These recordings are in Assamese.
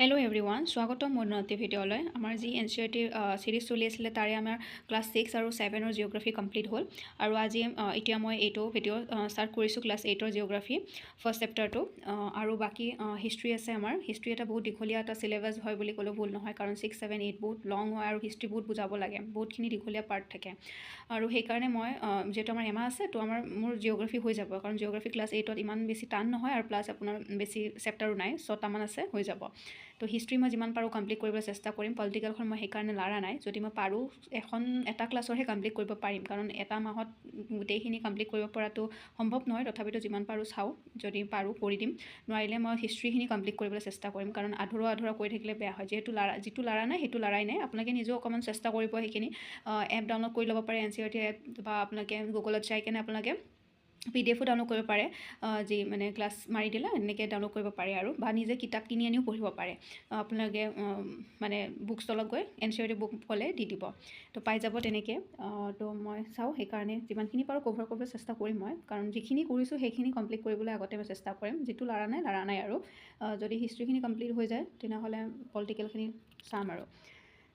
হেল্ল' এভৰিৱান, স্বাগতম মোৰ নতুন ভিডিঅ'লৈ। আমাৰ যি এনচিইআৰটিৰ চিৰিজ চলি আছিলে, তাৰে আমাৰ ক্লাছ 6 আৰু 7ৰ জিঅ'গ্ৰাফী কমপ্লিট হ'ল আৰু আজি এতিয়া মই এইটো ভিডিঅ' ষ্টাৰ্ট কৰিছোঁ, ক্লাছ 8ৰ জিঅ'গ্ৰাফী ফাৰ্ষ্ট চেপ্টাৰটো। আৰু বাকী হিষ্ট্ৰী আছে। আমাৰ হিষ্ট্ৰী এটা বহুত দীঘলীয়া এটা চিলেবাছ হয় বুলি ক'লেও ভুল নহয়, কাৰণ 6, 7, 8 বহুত লং হয় আৰু হিষ্ট্ৰী বহুত বুজাব লাগে, বহুতখিনি দীঘলীয়া পাৰ্ট থাকে। আৰু সেইকাৰণে মই যিহেতু আমাৰ এমাহ আছে, তো মোৰ জিঅ'গ্ৰাফী হৈ যাব, কাৰণ জিঅ'গ্ৰাফী ক্লাছ 8ত ইমান বেছি টান নহয় আৰু প্লাছ আপোনাৰ বেছি চেপ্টাৰো নাই, ছটামান আছে, হৈ যাব। তো হিষ্ট্ৰী মই যিমান পাৰোঁ কমপ্লিট কৰিবলৈ চেষ্টা কৰিম। পলিটিকেলখন মই সেইকাৰণে লাৰা নাই। যদি মই পাৰোঁ, এখন এটা ক্লাছৰহে কমপ্লিট কৰিব পাৰিম, কাৰণ এটা মাহত গোটেইখিনি কমপ্লিট কৰিব পৰাটো সম্ভৱ নহয়। তথাপিতো যিমান পাৰোঁ চাওঁ, যদি পাৰোঁ কৰি দিম, নোৱাৰিলে মই হিষ্ট্ৰীখিনি কমপ্লিট কৰিবলৈ চেষ্টা কৰিম, কাৰণ আধৰুৱা আধৰুৱা কৰি থাকিলে বেয়া হয়। যিহেতু যিটো লাৰা নাই, সেইটো লাৰাই নাই। আপোনালোকে নিজেও অকণমান চেষ্টা কৰিব। সেইখিনি এপ ডাউনলোড কৰি ল'ব পাৰে, এনচিইআৰটি এপ, বা আপোনালোকে গুগলত যাই কেনে আপোনালোকে পিডিএফো ডাউনলোড কৰিব পাৰে। যি মানে ক্লাছ মাৰি দিলে এনেকৈ ডাউনলোড কৰিব পাৰে আৰু বা নিজে কিতাপ কিনি আনিও পঢ়িব পাৰে। আপোনালোকে মানে বুক ষ্টলত গৈ এনচিইআৰটি বুক ক'লে দি দিব, তো পাই যাব তেনেকৈ। তো মই চাওঁ, সেইকাৰণে যিমানখিনি পাৰোঁ কভাৰ কৰিবলৈ চেষ্টা কৰিম মই, কাৰণ যিখিনি কৰিছোঁ সেইখিনি কমপ্লিট কৰিবলৈ আগতে মই চেষ্টা কৰিম। যিটো লাৰা নাই, লাৰা নাই। আৰু যদি হিষ্ট্ৰীখিনি কমপ্লিট হৈ যায়, তেনেহ'লে পলিটিকেলখিনি চাম। আৰু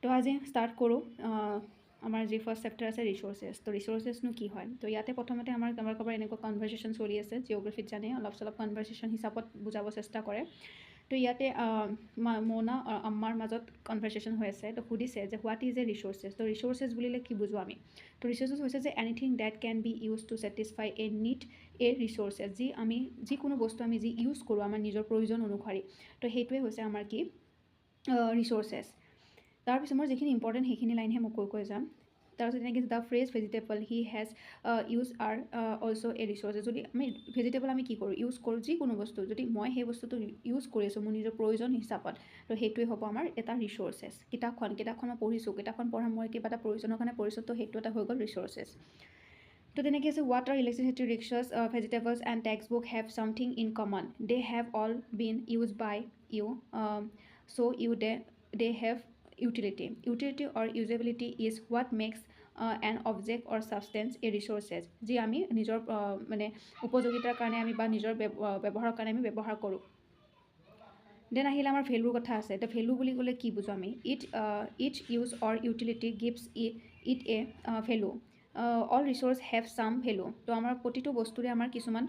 তো আজি ষ্টাৰ্ট কৰোঁ আমাৰ যি ফাৰ্ষ্ট চেপ্টাৰ আছে, ৰিচ'ৰ্চেছ। তো ৰিচ'ৰ্চেছনো কি হয়? তো ইয়াতে প্ৰথমতে আমাৰ কাৰোবাৰ কাৰোবাৰ এনেকুৱা কনভাৰ্চেশ্যন চলি আছে। জিঅ'গ্ৰাফিত জানে, অলপ চলপ কনভাৰ্চেশ্যন হিচাপত বুজাব চেষ্টা কৰে। তো ইয়াতে মৌনা আম্মাৰ মাজত কনভাৰ্চেশ্যন হৈ আছে। তো সুধিছে যে "What is a resources?" তো ৰিচ'ৰ্চেছ বুলিলে কি বুজোঁ আমি? তো ৰিচ'ৰ্চেছ হৈছে যে anything that can be used to satisfy a need a resources। যি আমি যিকোনো বস্তু আমি যি ইউজ কৰোঁ আমাৰ নিজৰ প্ৰয়োজন অনুসৰি, তো সেইটোৱে হৈছে আমাৰ কি ৰিচ'ৰ্চেছ। তাৰপিছত মই যিখিনি ইম্পৰ্টেণ্ট সেইখিনি লাইনহে মই কৈ কৈ যাম। তাৰপিছত তেনেকৈ the fresh vegetable he has used are also a resource। যদি আমি ভেজিটেবল আমি কি কৰোঁ, ইউজ কৰোঁ, যিকোনো বস্তু যদি মই সেই বস্তুটো ইউজ কৰি আছোঁ মোৰ নিজৰ প্ৰয়োজন হিচাপত, তো সেইটোৱে হ'ব আমাৰ এটা ৰিচ'ৰ্চেছ। কিতাপখন মই পঢ়িছোঁ, কিতাপখন পঢ়া মই কিবা এটা প্ৰয়োজনৰ কাৰণে পঢ়িছোঁ, তো সেইটো এটা হৈ গ'ল ৰিচ'ৰ্চেছ। তো তেনেকৈ আছে, water, electricity, rickshaws, vegetables and text book have something in common. They have all been used by you, so you they have utility. Utility or usability is what makes an object or substance a resources। যি আমি নিজৰ মানে উপযোগিতাৰ কাৰণে আমি বা নিজৰ ব্যৱহাৰৰ কাৰণে আমি ব্যৱহাৰ কৰোঁ। Then আহিলে আমাৰ ভেলুৰ কথা আছে। এতিয়া ভেলু বুলি ক'লে কি বুজোঁ আমি? Each use or utility gives it a value. All resource have some value। তো আমাৰ প্ৰতিটো বস্তুৰে আমাৰ কিছুমান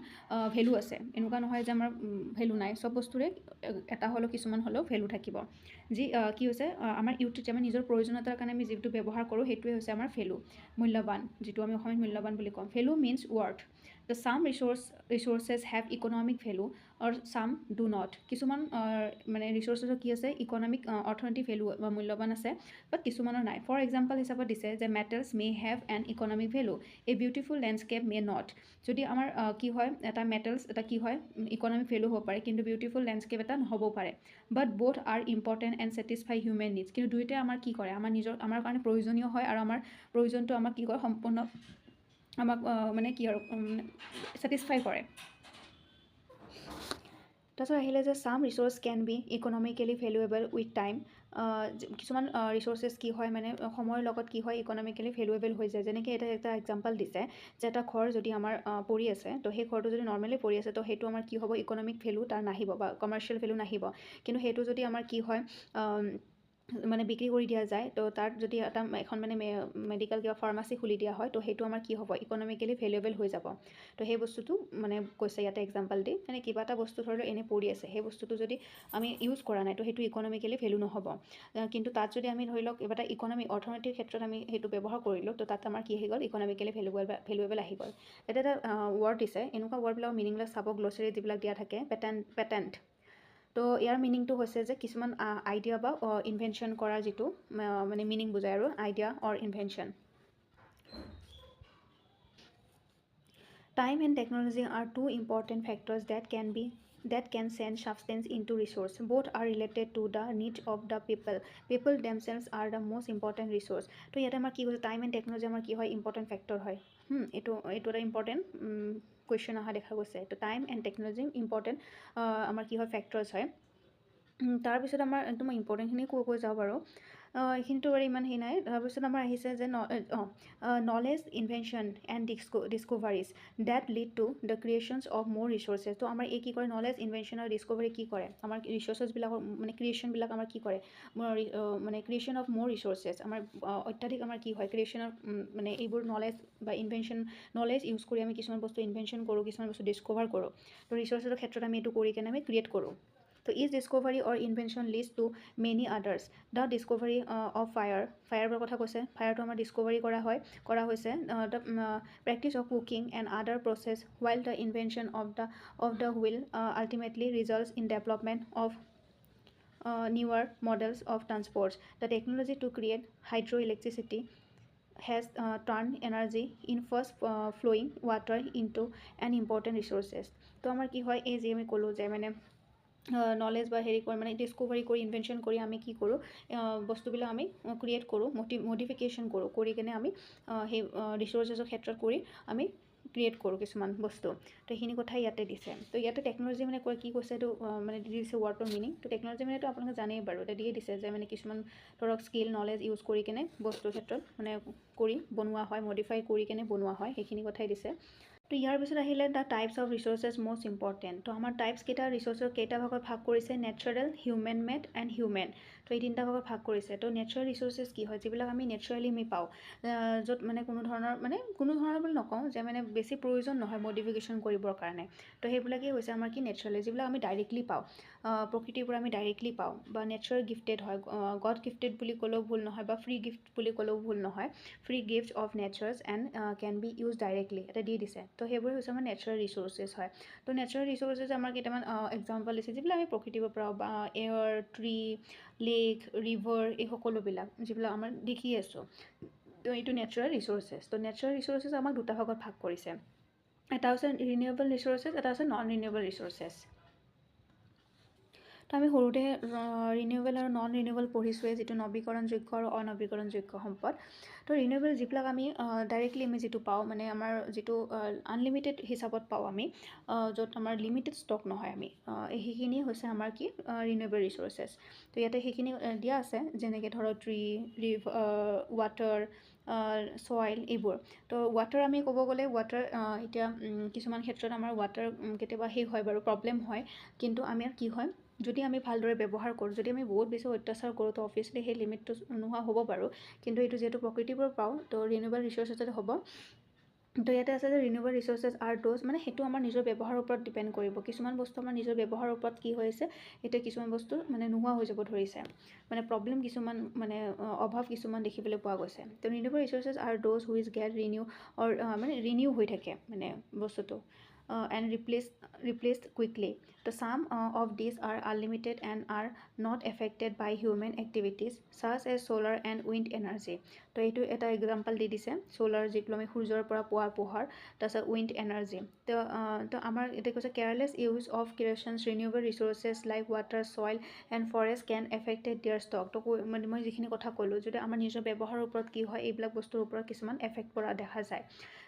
ভেলু আছে। এনেকুৱা নহয় যে আমাৰ ভেলু নাই। চব বস্তুৰে এটা হ'লেও, কিছুমান হ'লেও ভেলু থাকিব। যি কি হৈছে, আমাৰ ইউটিলিটি, আমাৰ নিজৰ প্ৰয়োজনীয়তাৰ কাৰণে আমি যিটো ব্যৱহাৰ কৰোঁ, সেইটোৱে হৈছে আমাৰ ভেলু, মূল্যৱান, যিটো আমি অসমীয়াত মূল্যৱান বুলি কওঁ। Value means worth. The some resources have economic value or some do not। কিছুমান মানে ৰিচ'ৰ্চেছৰ কি আছে, ইকনমিক, অৰ্থনৈতিক ভেলু বা মূল্যৱান আছে, বাট কিছুমানৰ নাই। ফৰ এক্সাম্পল হিচাপত দিছে যে metals may have an economic value, a beautiful landscape may not। যদি আমাৰ কি হয়, এটা মেটেলছ এটা কি হয়, ইকনমিক ভেলু হ'ব পাৰে, কিন্তু বিউটিফুল লেণ্ডস্কেপ এটা নহ'বও পাৰে। But both are important and satisfy human needs। কিন্তু দুয়োটাই আমাৰ কি কৰে, আমাৰ নিজৰ আমাৰ কাৰণে প্ৰয়োজনীয় হয় আৰু আমাৰ প্ৰয়োজনটো আমাক কি কৰে, সম্পূৰ্ণ আমাক মানে কি আৰু ছেটিছফাই কৰে। তাৰপিছত আহিলে যে some resource can be economically valuable with time। কিছুমান ৰিচ'ৰ্চেছ কি হয়, মানে সময়ৰ লগত কি হয়, ইকনমিকেলি ভেলুৱেবল হৈ যায়। যেনেকৈ এটা এটা এক্সাম্পল দিছে যে এটা ঘৰ যদি আমাৰ পৰি আছে, তো সেই ঘৰটো যদি নৰ্মেলি পৰি আছে, তো সেইটো আমাৰ কি হ'ব, ইকনমিক ভেলু তাৰ নাহিব বা কমাৰ্চিয়েল ভেলু নাহিব। কিন্তু সেইটো যদি আমাৰ কি হয়, মানে বিক্ৰী কৰি দিয়া যায়, তো তাত যদি এটা এখন মানে মেডিকেল কিবা ফাৰ্মাচী খুলি দিয়া হয়, তো সেইটো আমাৰ কি হ'ব, ইকনমিকেলি ভেলুৱেবল হৈ যাব। তো সেই বস্তুটো মানে কৈছে ইয়াতে এক্সাম্পল দি। মানে কিবা এটা বস্তু ধৰি লওক এনেই পৰি আছে, সেই বস্তুটো যদি আমি ইউজ কৰা নাই, তো সেইটো ইকনমিকেলি ভেলু নহ'ব। কিন্তু তাত যদি আমি ধৰি লওক কিবা এটা ইকনমি, অৰ্থনৈতিক ক্ষেত্ৰত আমি সেইটো ব্যৱহাৰ কৰিলোঁ, তো তাত আমাৰ কি আহি গ'ল, ইকনমিকেলি ভেলুৱেবল আহি গ'ল। এতিয়া এটা ৱৰ্ড দিছে। এনেকুৱা ৱৰ্ডবিলাকৰ মিনিংবিলাক চাব, গ্ল'চাৰী যিবিলাক দিয়া থাকে। পেটেণ্ট, পেটেণ্ট, তো ইয়াৰ মিনিংটো হৈছে যে কিছুমান আইডিয়া বা ইনভেনশ্যন কৰাৰ যিটো মানে মিনিং বুজায় আৰু idea or invention। Time and technology are two important factors that can change substance into resource. Both are related to the needs of the people. People themselves are the most important resource. তো ইয়াতে আমাৰ কি কৈছে, টাইম এণ্ড টেকন'লজি আমাৰ কি হয়, ইম্পৰ্টেণ্ট ফেক্টৰ হয়। এইটো এটা ইম্পৰ্টেণ্ট কুৱেশ্যন অহা দেখা গৈছে। তো টাইম এণ্ড টেকন'লজি ইম্পৰ্টেণ্ট আমাৰ কি হয়, ফেক্টৰ্ছ হয়। তাৰপিছত আমাৰ একদম মই ইম্পৰ্টেণ্টখিনি কৈ কৈ যাওঁ বাৰু। এইখিনিতো বাৰু ইমান হেৰি নাই। তাৰপিছত আমাৰ আহিছে যে অঁ, knowledge, invention and discoveries that lead to the creations of more resources। তো আমাৰ এই কি কৰে, নলেজ, ইনভেনশ্যন আৰু ডিছকভাৰী কি কৰে, আমাৰ ৰিচ'ৰ্চেছবিলাকৰ মানে ক্ৰিয়েশ্যনবিলাক আমাৰ কি কৰে, মানে ক্ৰিয়েশ্যন অফ মোৰ ৰিচ'ৰ্চেছ, আমাৰ অত্যাধিক আমাৰ কি হয় ক্ৰিয়েশ্যনৰ, মানে এইবোৰ নলেজ বা ইনভেনশ্যন, নলেজ ইউজ কৰি আমি কিছুমান বস্তু ইনভেনশ্যন কৰোঁ, কিছুমান বস্তু ডিছকভাৰ কৰোঁ। তো ৰিচ'ৰ্চেছৰ ক্ষেত্ৰত আমি এইটো কৰি কেনে আমি ক্ৰিয়েট কৰোঁ। তো each discovery or invention leads to many others। The discovery of fire, ফায়াৰৰ কথা কৈছে, ফায়াৰটো আমাৰ ডিছকভাৰী কৰা হৈছে, the practice of cooking and other process, while the invention of the wheel ultimately results in development of newer models of transports। The technology to create hydroelectricity has turned energy in fast flowing water into an important resources। তো আমাৰ কি হয়, এই যি আমি ক'লোঁ যে মানে নলেজ বা হেৰি কৰি, মানে ডিছকভাৰী কৰি, ইনভেনশ্যন কৰি আমি কি কৰোঁ, বস্তুবিলাক আমি ক্ৰিয়েট কৰোঁ, মডিফিকেশ্যন কৰোঁ, কৰি কেনে আমি সেই ৰিচ'ৰ্চেছৰ ক্ষেত্ৰত কৰি আমি ক্ৰিয়েট কৰোঁ কিছুমান বস্তু। তো সেইখিনি কথা ইয়াতে দিছে। তো ইয়াতে টেকন'লজি মানে কি কৈছে, এইটো মানে দি দিছে ৱৰ্ডৰ মিনিং। তো টেকন'লজি মানেতো আপোনালোকে জানেই বাৰু, এতিয়া দিয়ে দিছে যে মানে কিছুমান ধৰক স্কিল, নলেজ ইউজ কৰি কেনে বস্তুৰ ক্ষেত্ৰত মানে কৰি বনোৱা হয়, মডিফাই কৰি কেনে বনোৱা হয়, সেইখিনি কথাই দিছে। তো ইয়াৰ পিছত আহিলে the types of resources most important। তো আমাৰ টাইপছ কেইটা, ৰিচ'ৰ্চৰ কেইটা ভাগত ভাগ কৰিছে? Natural, human made and human। তো এই তিনিটা ভাগত ভাগ কৰিছে। তো নেচাৰেল ৰিচ'ৰ্চেছ কি হয়? যিবিলাক আমি নেচাৰেলি আমি পাওঁ, য'ত মানে কোনো ধৰণৰ, মানে কোনো ধৰণৰ বুলি নকওঁ, যে মানে বেছি প্ৰয়োজন নহয় মডিফিকেশ্যন কৰিবৰ কাৰণে। তো সেইবিলাকেই হৈছে আমাৰ কি, নেচাৰেলি যিবিলাক আমি ডাইৰেক্টলি পাওঁ, প্ৰকৃতিৰ পৰা আমি ডাইৰেক্টলি পাওঁ বা নেচাৰেল গিফ্টেড হয়। গড গিফ্টেড বুলি ক'লেও ভুল নহয় বা ফ্ৰী গিফ্ট বুলি ক'লেও ভুল নহয়। Free gift of natures and can be use directly এটা দি দিছে। তো সেইবোৰে হৈছে আমাৰ নেচাৰেল ৰিচ'ৰ্চেছ হয়। তো নেচাৰেল ৰিচ'ৰ্চেছ আমাৰ কেইটামান এক্সাম্পল দিছে, যিবিলাক আমি প্ৰকৃতিৰ পৰা পাওঁ, বা এয়াৰ, ট্ৰি, লেক, ৰিভাৰ, এই সকলোবিলাক যিবিলাক আমাৰ দেখি আছোঁ। তো এইটো নেচাৰেল ৰিচ'ৰ্চেছ। তো নেচাৰেল ৰিচ'ৰ্চেছ আমাক দুটা ভাগত ভাগ কৰিছে, এটা হৈছে ৰিনিউৱেবল ৰিচ'ৰ্চেছ, এটা হৈছে নন ৰিনিউৱেবল ৰিচ'ৰ্চেছ। তো আমি সৰুতে ৰিনিউৱেবল আৰু নন ৰিনিউৱেবল পঢ়িছোঁৱে, যিটো নৱীকৰণযোগ্য আৰু অনৱীকৰণযোগ্য সম্পদ। তো ৰিনিউৱেবল যিবিলাক আমি ডাইৰেক্টলি আমি যিটো পাওঁ, মানে আমাৰ যিটো আনলিমিটেড হিচাপত পাওঁ আমি, য'ত আমাৰ লিমিটেড ষ্টক নহয় আমি, সেইখিনি হৈছে আমাৰ কি, ৰিনিউৱেবল ৰিচ'ৰ্চেছ। তো ইয়াতে সেইখিনি দিয়া আছে, যেনেকৈ ধৰক ট্ৰি, ৱাটাৰ, চইল এইবোৰ। তো ৱাটাৰ আমি ক'ব গ'লে ৱাটাৰ এতিয়া কিছুমান ক্ষেত্ৰত আমাৰ ৱাটাৰ কেতিয়াবা শেষ হয় বাৰু, প্ৰব্লেম হয়। কিন্তু আমাৰ কি হয়, যদি আমি ভালদৰে ব্যৱহাৰ কৰোঁ, যদি আমি বহুত বেছি অত্যাচাৰ কৰোঁ, তো অভিয়াছলি সেই লিমিটটো নোহোৱা হ'ব বাৰু। কিন্তু এইটো যিহেতু প্ৰকৃতিৰ পৰা পাওঁ, তো ৰিনিউৱেবল ৰিচ'ৰ্চেছতে হ'ব। তো ইয়াতে আছে যে ৰিনিউৱেবল ৰিচ'ৰ্চেছ আৰ those, মানে সেইটো আমাৰ নিজৰ ব্যৱহাৰৰ ওপৰত ডিপেণ্ড কৰিব। কিছুমান বস্তু আমাৰ নিজৰ ব্যৱহাৰৰ ওপৰত কি হৈছে, এতিয়া কিছুমান বস্তু মানে নোহোৱা হৈ যাব ধৰিছে, মানে প্ৰব্লেম কিছুমান, মানে অভাৱ কিছুমান দেখিবলৈ পোৱা গৈছে। তো renewable resources are those which get renew or মানে ৰিনিউ হৈ থাকে মানে বস্তুটো and replaced quickly। তো some of these are unlimited and are not affected by human activities, such as solar and wind energy। তো এইটো এটা এক্সাম্পল দি দিছে, চ'লাৰ, যিটো আমি সূৰ্যৰ পৰা পোৱা পোহৰ, তাৰপিছত উইণ্ড এনাৰ্জি। তো আমাৰ এতিয়া কৈছে careless use of creations renewable resources like water, soil and forest can affected their stock। তো মানে মই যিখিনি কথা ক'লোঁ, যদি আমাৰ নিজৰ ব্যৱহাৰৰ ওপৰত কি হয়, এইবিলাক বস্তুৰ ওপৰত কিছুমান এফেক্ট পৰা দেখা যায়।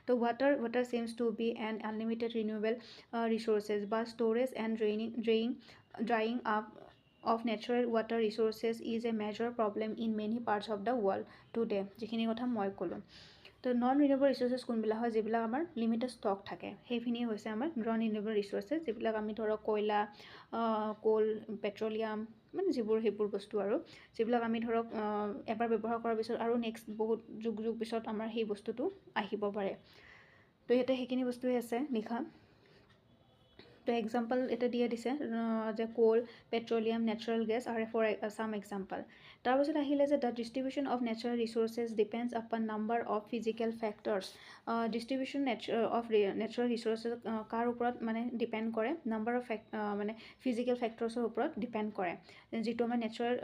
তো water seems to be an unlimited renewable resources, বা storage and draining drying up of natural water resources is a major problem in many parts of the world today, যিখিনি কথা মই ক'লোঁ। তো নন ৰিনিউৱেবল ৰিচ'ৰ্চেছ কোনবিলাক হয়? যিবিলাক আমাৰ লিমিটেড ষ্টক থাকে, সেইখিনিয়ে হৈছে আমাৰ নন ৰিনিউৱেবল ৰিচ'ৰ্চেছ, যিবিলাক আমি ধৰক কয়লা, ক'ল, পেট্ৰলিয়াম, মানে যিবোৰ সেইবোৰ বস্তু আৰু যিবিলাক আমি ধৰক এবাৰ ব্যৱহাৰ কৰাৰ পিছত আৰু নেক্সট বহুত যুগ যুগ পিছত আমাৰ সেই বস্তুটো আহিব পাৰে। তো ইয়াতে সেইখিনি বস্তুৱে আছে লিখা। তো এক্সাম্পল এটা দিয়ে দিছে যে coal, petroleum, natural gas are for some example। তাৰপিছত আহিলে যে the distribution of natural resources depends upon number of physical factors। Distribution of natural resources কাৰ ওপৰত মানে ডিপেণ্ড কৰে? নাম্বাৰ অফ ফেক্ট, মানে ফিজিকেল ফেক্টৰ্ছৰ ওপৰত ডিপেণ্ড কৰে। যিটো আমাৰ নেচাৰেল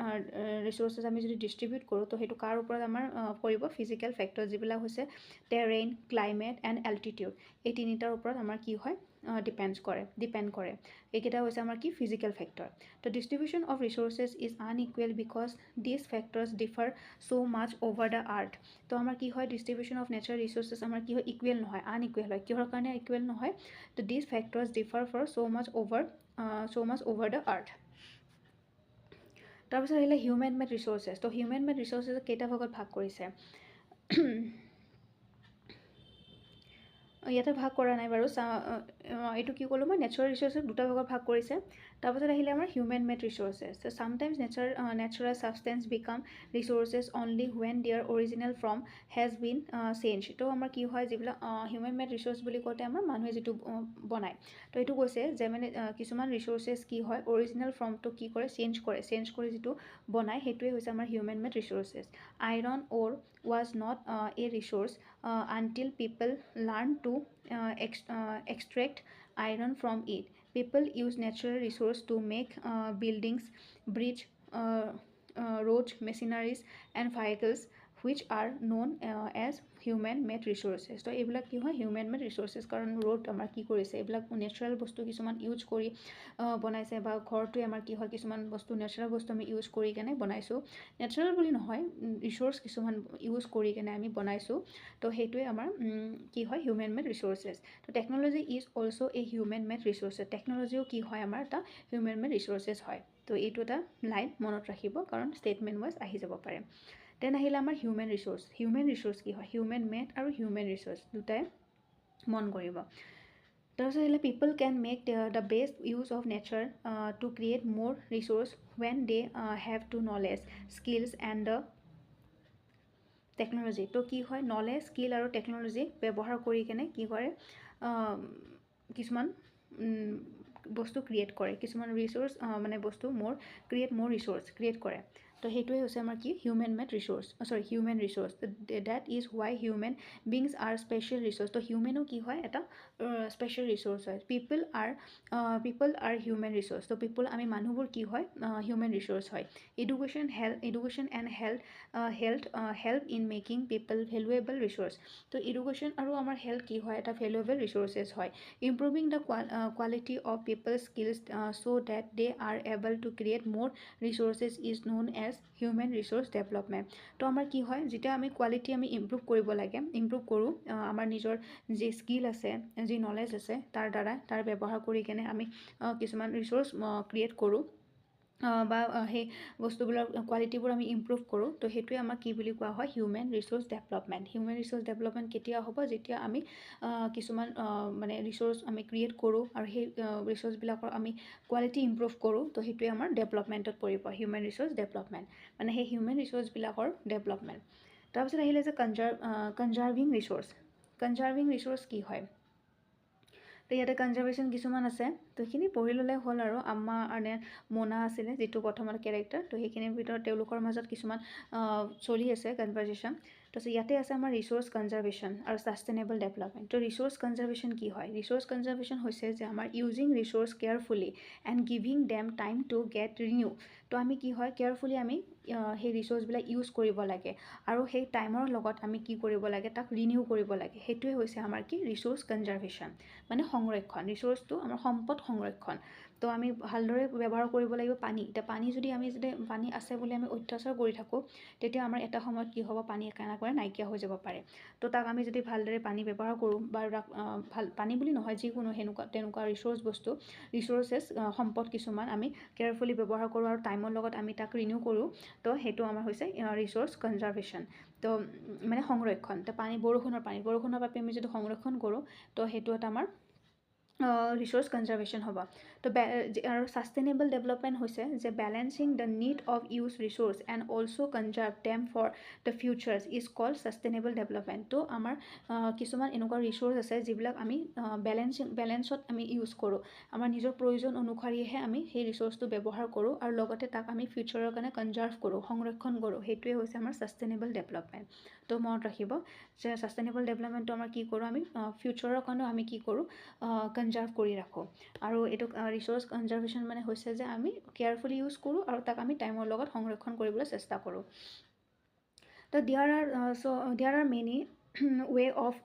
ৰিচ'ৰ্চেছ আমি যদি ডিষ্ট্ৰিবিউট কৰোঁ, তো সেইটো কাৰ ওপৰত আমাৰ কৰিব? ফিজিকেল ফেক্টৰ, যিবিলাক হৈছে টেৰেইন, ক্লাইমেট এণ্ড এল্টিটিউড, এই তিনিটাৰ ওপৰত আমাৰ কি হয়, ডিপেণ্ড কৰে। এইকেইটা হৈছে আমাৰ কি, ফিজিকেল ফেক্টৰ। তো distribution of resources is unequal because these factors differ so much over the earth। তো আমাৰ কি হয়, ডিষ্ট্ৰিবিউশ্যন অফ নেচাৰেল ৰিচ'ৰ্চেছ আমাৰ কি হয়, ইকুৱেল নহয়, আনইকুৱেল হয়। কিহৰ কাৰণে ইকুৱেল নহয়? তো these factors differ for so much over the earth। তাৰপিছত আহিলে হিউমেন মেড ৰিচ'ৰ্চেছ। তো হিউমেন মেড ৰিচ'ৰ্চেছ কেইটা ভাগত ভাগ কৰিছে? ইয়াতে ভাগ কৰা নাই বাৰু। এইটো কি ক'লোঁ মই, নেচাৰেল ৰিচ'ৰ্চেছ দুটা ভাগত ভাগ কৰিছে। তাৰপাছত আহিলে আমাৰ human made resources. Sometimes natural substance become resources only when their original form has been change. তো আমাৰ কি হয়, যিবিলাক হিউমেন মেড ৰিচ'ৰ্চ বুলি কওঁতে আমাৰ মানুহে যিটো বনায়, তো এইটো কৈছে যে মানে কিছুমান ৰিচ'ৰ্চেছ কি হয়, অৰিজিনেল ফৰ্মটো কি কৰে, চেঞ্জ কৰে, চেঞ্জ কৰি যিটো বনায় সেইটোৱে হৈছে আমাৰ human made resources. Iron ore was not a resource until people learn to extract iron from it. People use natural resource to make buildings, bridge, roads, machineries and vehicles which are known as human made resources. তো এইবিলাক কি হয়, হিউমেন মেড ৰিচ'ৰ্চেছ। কাৰণ ৰোড আমাৰ কি কৰিছে, এইবিলাক নেচাৰেল বস্তু কিছুমান ইউজ কৰি বনাইছে, বা ঘৰটোৱে আমাৰ কি হয়, কিছুমান বস্তু নেচাৰেল বস্তু আমি ইউজ কৰি কেনে বনাইছোঁ। নেচাৰেল বুলি নহয়, ৰিচ'ৰ্চ কিছুমান ইউজ কৰি কেনে আমি বনাইছোঁ। তো সেইটোৱে আমাৰ কি হয়, হিউমেন মেড ৰিচ'ৰ্চেছ। তো technology is also a human made resources. টেকন'লজিও কি হয়, আমাৰ এটা হিউমেন মেড ৰিচ'ৰ্চেছ হয়। তো এইটো এটা লাইন মনত ৰাখিব, কাৰণ ষ্টেটমেণ্ট ৱাইজ আহি যাব পাৰে। দেন আহিলে আমাৰ হিউমেন ৰিচ'ৰ্চ। হিউমেন ৰিচ'ৰ্চ কি হয়, হিউমেন মেড আৰু হিউমেন ৰিচ'ৰ্চ দুটাই মন কৰিব। তাৰপিছত আহিলে people can make the best use of nature to create more resource when they have to knowledge, skills and the technology. তো কি হয়, নলেজ, স্কিল আৰু টেকন'লজি ব্যৱহাৰ কৰি কেনে কি কৰে, কিছুমান বস্তু ক্ৰিয়েট কৰে, কিছুমান ৰিচ'ৰ্চ মানে বস্তু মোৰ ক্ৰিয়েট মোৰ ৰিচ'ৰ্চ ক্ৰিয়েট কৰে। তো সেইটোৱে হৈছে আমাৰ কি, human made resource, sorry human resource. That is why human beings are special resource. তো হিউমেনো কি হয়, এটা স্পেচিয়েল ৰিচ'ৰ্চ হয়। People are human resource. তো পিপল, আমি মানুহবোৰ কি হয়, হিউমেন ৰিচ'ৰ্চ হয়। Education and health help in making people valuable resource. তো এডুকেশ্যন আৰু আমাৰ হেল্থ কি হয়, এটা ভেলুৱেবল ৰিচ'ৰ্চেছ হয়। Improving the quality of people skills so that they are able to create more resources is known as human resource development. তো আমাৰ কি হয়, যেতিয়া আমি কোৱালিটি আমি ইম্প্ৰুভ কৰিব লাগে, ইম্প্ৰুভ কৰোঁ আমাৰ নিজৰ যি স্কিল আছে, যি নলেজ আছে, তাৰ দ্বাৰা তাৰ ব্যৱহাৰ কৰি কেনে আমি কিছুমান ৰিচ'ৰ্চ ক্ৰিয়েট কৰোঁ বা সেই বস্তুবোৰৰ কোৱালিটিবোৰ আমি ইম্প্ৰুভ কৰোঁ। তো সেইটোৱে আমাক কি বুলি কোৱা হয়, human resource development. Human resource development কেতিয়া হ'ব, যেতিয়া আমি কিছুমান মানে ৰিচ'ৰ্চ আমি ক্ৰিয়েট কৰোঁ আৰু সেই ৰিচ'ৰ্চবিলাকৰ আমি কোৱালিটি ইম্প্ৰুভ কৰোঁ। তো সেইটোৱে আমাৰ ডেভেলপমেণ্টত পৰিব, হিউমেন ৰিচ'ৰ্চ ডেভেলপমেণ্ট, মানে সেই হিউমেন ৰিচ'ৰ্চবিলাকৰ ডেভেলপমেণ্ট। তাৰপিছত আহিলে যে কনজাৰ্ভিং ৰিচ'ৰ্চ। কনজাৰ্ভিং ৰিচ'ৰ্চ কি হয়, তো ইয়াতে কনজাৰ্ভেশ্যন কিছুমান আছে, তো সেইখিনি পঢ়ি ল'লে হ'ল আৰু। আম্মা আৰু মোনা আছিলে যিটো প্ৰথমত কেৰেক্টাৰ, তো সেইখিনিৰ ভিতৰত তেওঁলোকৰ মাজত কিছুমান চলি আছে কনভাৰ্জেশ্যন। তাৰপিছত ইয়াতে আছে আমাৰ ৰিচ'ৰ্চ কনজাৰ্ভেশ্যন আৰু ছাষ্টেইনেবল ডেভেলপমেণ্ট। তো ৰিচ'ৰ্চ কনজাৰ্ভেশ্যন কি হয়, ৰিচ'ৰ্চ কনজাৰ্ভেশ্যন হৈছে যে আমাৰ using resource carefully and giving them time to get renew. তো আমি কি হয়, কেয়াৰফুলি আমি সেই ৰিচ'ৰ্চবিলাক ইউজ কৰিব লাগে আৰু সেই টাইমৰ লগত আমি কি কৰিব লাগে, তাক ৰিনিউ কৰিব লাগে। সেইটোৱে হৈছে আমাৰ কি, ৰিচ'ৰ্চ কনজাৰ্ভেশ্যন, মানে সংৰক্ষণ। ৰিচ'ৰ্চটো আমাৰ সম্পদ সংৰক্ষণ। তো আমি ভালদৰে ব্যৱহাৰ কৰিব লাগিব পানী। এতিয়া পানী যদি আমি যদি পানী আছে বুলি আমি অত্যাচাৰ কৰি থাকোঁ, তেতিয়া আমাৰ এটা সময়ত কি হ'ব, পানী একেবাৰে নাইকিয়া হৈ যাব পাৰে। তো তাক আমি যদি ভালদৰে পানী ব্যৱহাৰ কৰোঁ বা ভাল পানী বুলি নহয়, যিকোনো সেনেকুৱা তেনেকুৱা ৰিচ'ৰ্চ বস্তু, ৰিচ'ৰ্চেছ সম্পদ কিছুমান আমি কেয়াৰফুলি ব্যৱহাৰ কৰোঁ আৰু টাইমৰ লগত আমি তাক ৰিনিউ কৰোঁ, তো সেইটো আমাৰ হৈছে ৰিচ'ৰ্চ কনজাৰ্ভেশ্যন, তো মানে সংৰক্ষণ। তো পানী, বৰষুণৰ পানী, বৰষুণৰ পানী আমি যদি সংৰক্ষণ কৰোঁ, তো সেইটো এটা আমাৰ ৰিচ'ৰ্চ কনজাৰ্ভেশ্যন হ'ব। তো আৰু ছাষ্টেইনেবল ডেভেলপমেণ্ট হৈছে যে balancing the need of use resource and also conserve them for the futures is called sustainable development. তো আমাৰ কিছুমান এনেকুৱা ৰিচ'ৰ্চ আছে যিবিলাক আমি বেলেঞ্চত আমি ইউজ কৰোঁ, আমাৰ নিজৰ প্ৰয়োজন অনুসৰিহে আমি সেই ৰিচ'ৰ্চটো ব্যৱহাৰ কৰোঁ আৰু লগতে তাক আমি ফিউচাৰৰ কাৰণে কনজাৰ্ভ কৰোঁ, সংৰক্ষণ কৰোঁ। সেইটোৱে হৈছে আমাৰ ছাষ্টেইনেবল ডেভেলপমেণ্ট। তো মনত ৰাখিব যে ছাষ্টেইনেবল ডেভেলপমেণ্টটো আমাৰ কি কৰোঁ, আমি ফিউচাৰৰ কাৰণেও আমি কি কৰোঁ, কনজাৰ্ভ কৰি ৰাখোঁ। আৰু এইটো ৰিচ'ৰ্চ কনজাৰ্ভেশ্যন মানে হৈছে যে আমি কেয়াৰফুলি ইউজ কৰোঁ আৰু তাক আমি টাইমৰ লগত সংৰক্ষণ কৰিবলৈ চেষ্টা কৰোঁ। তো there are many way of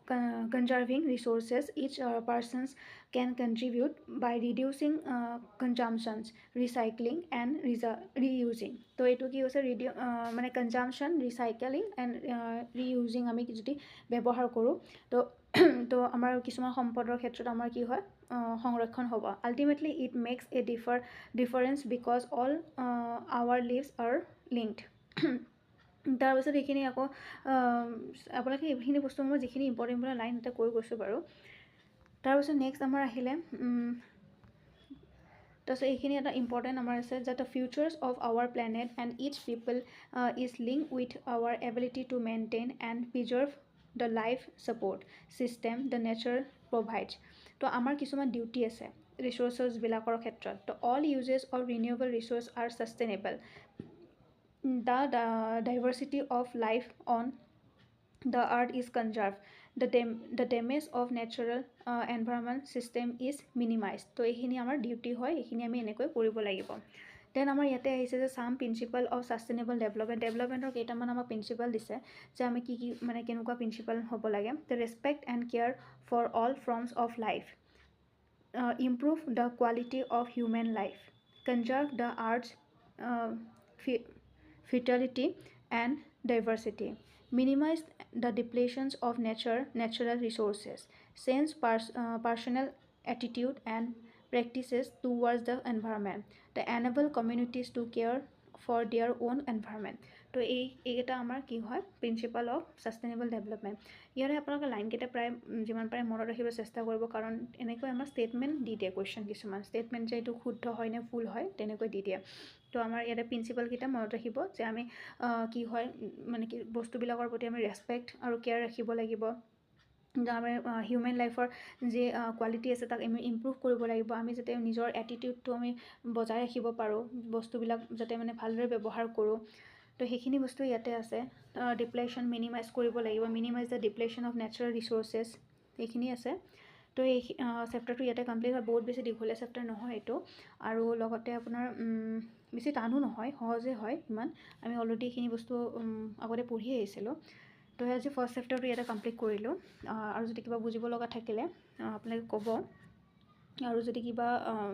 conserving resources. Each persons can contribute by reducing consumptions, recycling and reusing. তো এইটো কি হৈছে, মানে কনজামশ্যন, ৰিচাইকেলিং এণ্ড ৰিইউজিং আমি যদি ব্যৱহাৰ কৰোঁ, তো তো আমাৰ কিছুমান সম্পদৰ ক্ষেত্ৰত আমাৰ কি হয়, সংৰক্ষণ হ'ব। Ultimately it makes a difference because all our lives are linked. তাৰপিছত এইখিনি আকৌ আপোনালোকে এইখিনি বস্তু মই যিখিনি ইম্পৰ্টেণ্ট ইম্পৰ্টেণ্ট লাইন এটা কৈ গৈছোঁ বাৰু। তাৰপিছত নেক্সট আমাৰ আহিলে, তাৰপিছত এইখিনি এটা ইম্পৰ্টেণ্ট আমাৰ আছে যে the futures of our planet and its people is link with our ability to maintain and preserve the life support system the nature provides. তো আমাৰ কিছুমান ডিউটি আছে ৰিচ'ৰ্চেছবিলাকৰ ক্ষেত্ৰত। তো all uses of renewable resource are sustainable, the diversity of life on the earth is conserve, the damage of natural environment system is minimize. তো এইখিনি আমাৰ ডিউটি হয়, এইখিনি আমি এনেকৈ কৰিব লাগিব। দেন আমাৰ ইয়াতে আহিছে যে some principle of sustainable development. ডেভেলপমেণ্টৰ কেইটামান আমাক প্ৰিন্সিপাল দিছে যে আমি কি কি মানে কেনেকুৱা প্ৰিন্সিপাল হ'ব লাগে। The respect and care for all forms of life, improve the quality of human life, conserve the earth's fertility and diversity, minimize the depletions of natural resources, change personal attitude and practices towards the environment, the enable communities to care for their own environment. তো এইকেইটা আমাৰ কি হয় প্ৰিন্সিপাল অফ ছাষ্টেইনেবল ডেভেলপমেণ্ট। ইয়াৰে আপোনালোকে লাইনকেইটা প্ৰায় যিমান পাৰে মনত ৰাখিব চেষ্টা কৰিব, কাৰণ এনেকৈ আমাৰ ষ্টেটমেণ্ট দি দিয়ে, কুৱেশ্যন কিছুমান ষ্টেটমেণ্ট যে এইটো শুদ্ধ হয় নে ভুল হয় তেনেকৈ দি দিয়ে। তো আমাৰ ইয়াতে প্ৰিন্সিপালকেইটা মনত ৰাখিব যে আমি কি হয় মানে কি বস্তুবিলাকৰ প্ৰতি আমি ৰেচপেক্ট আৰু কেয়াৰ ৰাখিব লাগিব, আমাৰ হিউমেন লাইফৰ যি কোৱালিটি আছে তাক আমি ইম্প্ৰুভ কৰিব লাগিব, আমি যাতে নিজৰ এটিটিউডটো আমি বজাই ৰাখিব পাৰোঁ, বস্তুবিলাক যাতে মানে ভালদৰে ব্যৱহাৰ কৰোঁ। তো সেইখিনি বস্তু ইয়াতে আছে। ডিপ্লেশ্যন মিনিমাইজ কৰিব লাগিব, minimize the depletion of natural resources, এইখিনি আছে। তো এই চেপ্টাৰটো ইয়াতে কমপ্লিট হয়। বহুত বেছি দীঘলীয়া চেপ্টাৰ নহয় এইটো, আৰু লগতে আপোনাৰ বেছি টানো নহয়, সহজে হয় ইমান। আমি অলৰেডি এইখিনি বস্তু আগতে পঢ়ি আহিছিলোঁ। তো আজি ফাৰ্ষ্ট চেপ্টাৰটো ইয়াতে কমপ্লিট কৰিলোঁ। আৰু যদি কিবা বুজিব লগা থাকিলে আপোনালোকে ক'ব, আৰু যদি কিবা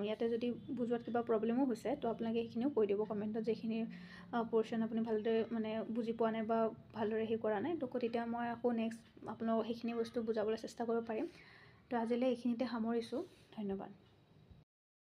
ইয়াতে যদি বুজোৱাত কিবা প্ৰব্লেমো হৈছে তো আপোনালোকে সেইখিনিও কৈ দিব কমেণ্টত, যিখিনি পৰ্চন আপুনি ভালদৰে মানে বুজি পোৱা নাই বা ভালদৰে সেই কৰা নাই, তো তেতিয়া মই আকৌ নেক্সট আপোনালোকক সেইখিনি বস্তু বুজাবলৈ চেষ্টা কৰিব পাৰিম। তো আজিলৈ এইখিনিতে সামৰিছোঁ, ধন্যবাদ।